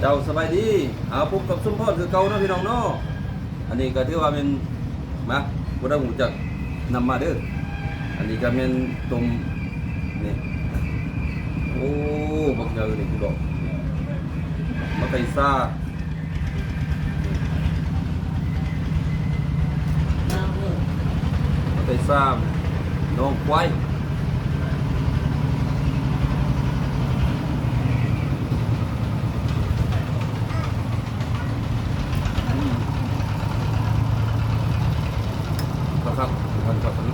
ເຈົ້າ ສະບາຍດີ ເອົາ ພົບກັບສົມພອນຄືເກົ່າເນາະ ພີ່ນ້ອງເນາະ. ອັນນີ້ກໍຖືວ່າແມ່ນ ມາ ບໍ່ໄດ້ຮູ້ຈັກ ນຳມາເດີ. ອັນນີ້ກໍແມ່ນຕົ້ມ ນີ້ ໂອ້ ບັກໃຫຍ່ນີ້ຄືດອກ ມາໄກ່ຊາ ໄປຊາມໜອງຄວາຍ ອືມ ຄັກໆ ຄັກໆ.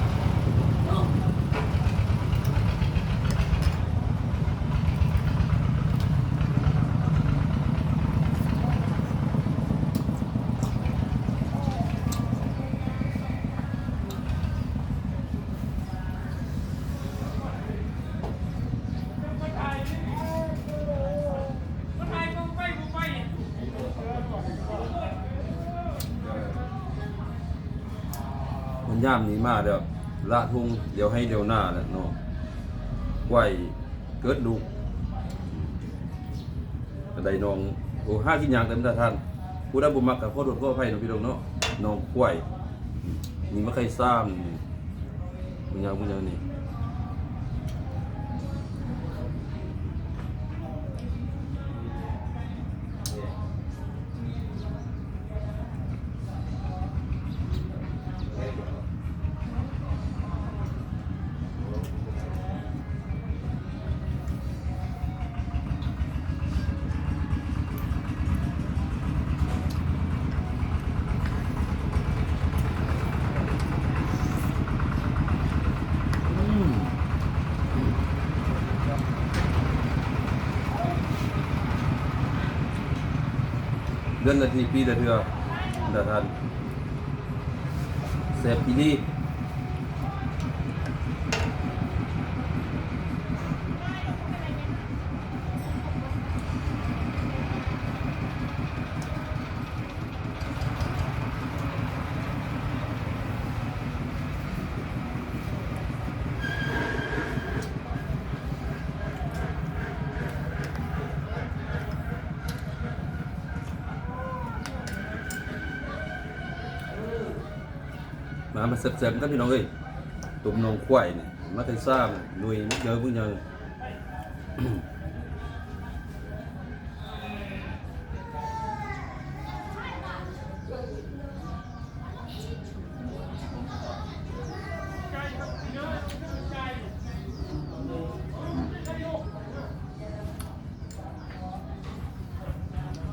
ຍາມນີ້ມາແລ້ວ ລະທົ່ງ ດຽວໄຮ່ດຽວນາແຫຼະເນາະ ໄວ້ເກີດລູກ ກໍໄດ້ໜອງ ໂອ້ ຫາກິນຍາກເດີທ່ານ. ຜູ້ໃດບໍ່ມັກກໍຂໍໂທດຂໍອະໄພເນາະ ພີ່ນ້ອງເນາະ. ໜອງຄວາຍ ນີ້ມາໄຂ່ຊາມ ນີ້ ມັນຍາວ ມັນຍາວນີ້. ອືມ ເດືອນລະທີ ປີລະເທື່ອ ທ່ານ ແຊບອີ່ຫຼີ. ມາ ມາແຊບໆ ກັນ ພີ່ນ້ອງເອີຍ. ຕົ້ມໜອງຄວາຍນີ້ ມາແຕ່ຊ້າ ໜ່ວຍບັກໃຫຍ່ ບັກໃຫຍ່.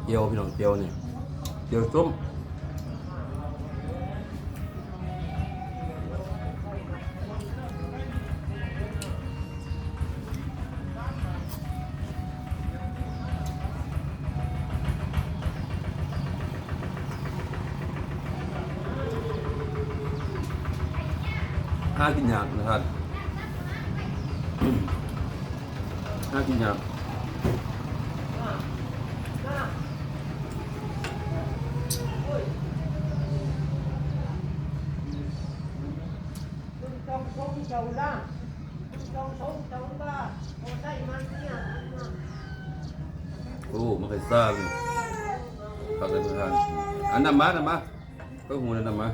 ແຈ່ວ ພີ່ນ້ອງ ແຈ່ວນີ້ ແຈ່ວສົ້ມ. ຫາກິນຍາກນະທ່ານ ຫາກິນຍາກ. ໂອ້ ມັນໄຄຊາເລີຍ ຄັກເລີຍທ່ານ. ອັນນຳມາ ນຳມາ ເອົາຫູນັ້ນນຳມາ. ຫ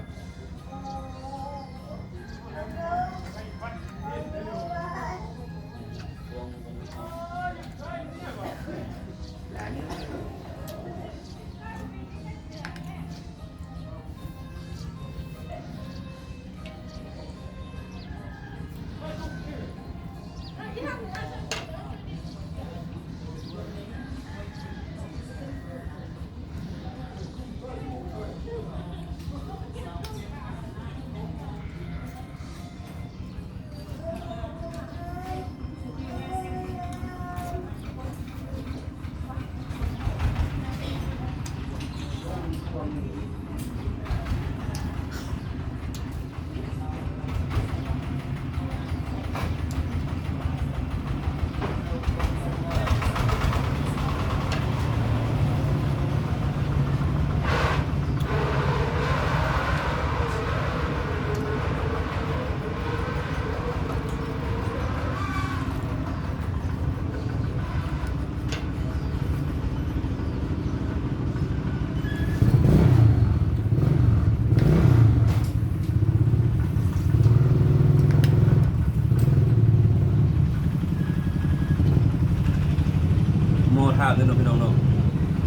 ມໍທ່າເລີຍເນາະ ພີ່ນ້ອງເນາະ.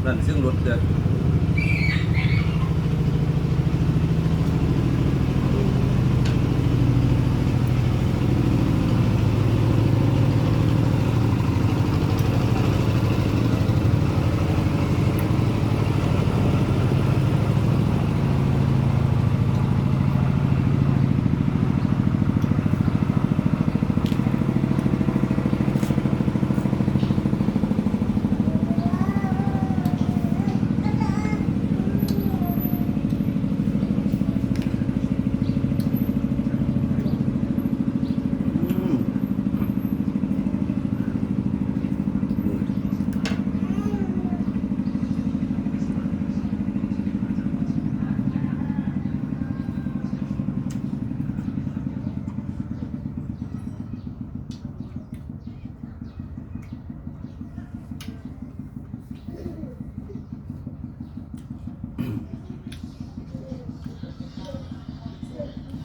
ນັ້ນສຽງລົດເດີ.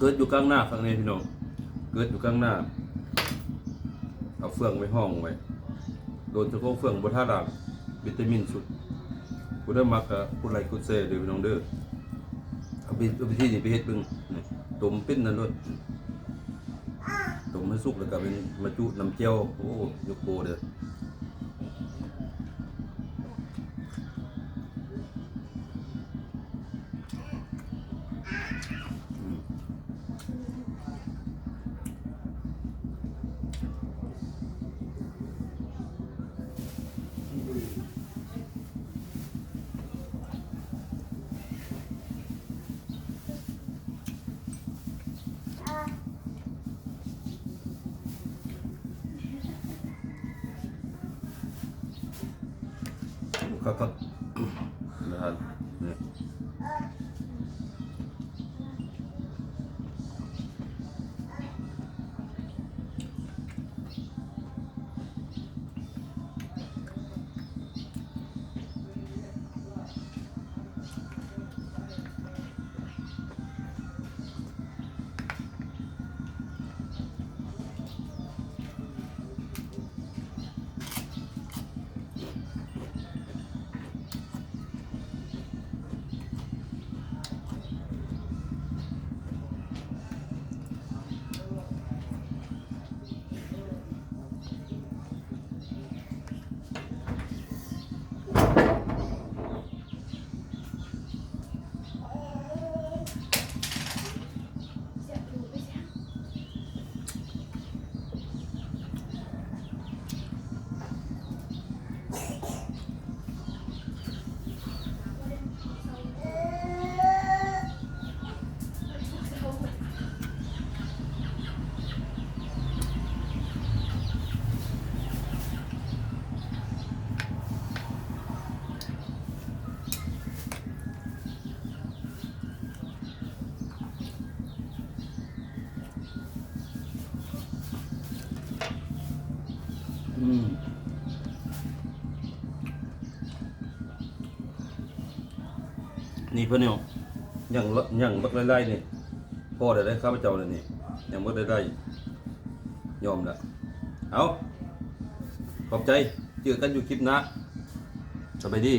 ເກີດຢູ່ກາງນາຄັກແນ່ພີ່ນ້ອງ, ເກີດຢູ່ກາງນາ ເອົາເຟືອງໄວ້ຫ້ອງໄວ້ ໂດນສະໂພກເຟືອງບໍ່ທາດາງ ວິຕາມິນສຸດ. ຜູ້ໃດມັກກໍກົດໄລກົດແຊເດີພີ່ນ້ອງເດີ. ເອົາໄປ ເອົາວິທີນີ້ໄປເຮັດເບິ່ງ. ນີ້ ຕົ້ມເປັນນັ້ນໂລດ. ຕົ້ມໃຫ້ສຸກແລ້ວກໍເປັນມາຈຸນ້ຳແຈ່ວ. ໂອ້ ຍົກໂປເດີ. ຄັກໆ ນະ ນີ້. ອືມ ນີ້ເພິ່ນເນາະ ຍັງ ຍັງບັກໄລ່ໆ ນີ້ ພໍໄດ້ ໄດ້ ຂ້າພະເຈົ້າແລ້ວນີ້ ຍັງບໍ່ໄດ້ໄລ່ ຍອມລະ. ເອົາ ຂອບໃຈ ເຈີກັນຢູ່ຄລິບໜ້າ ສະບາຍດີ.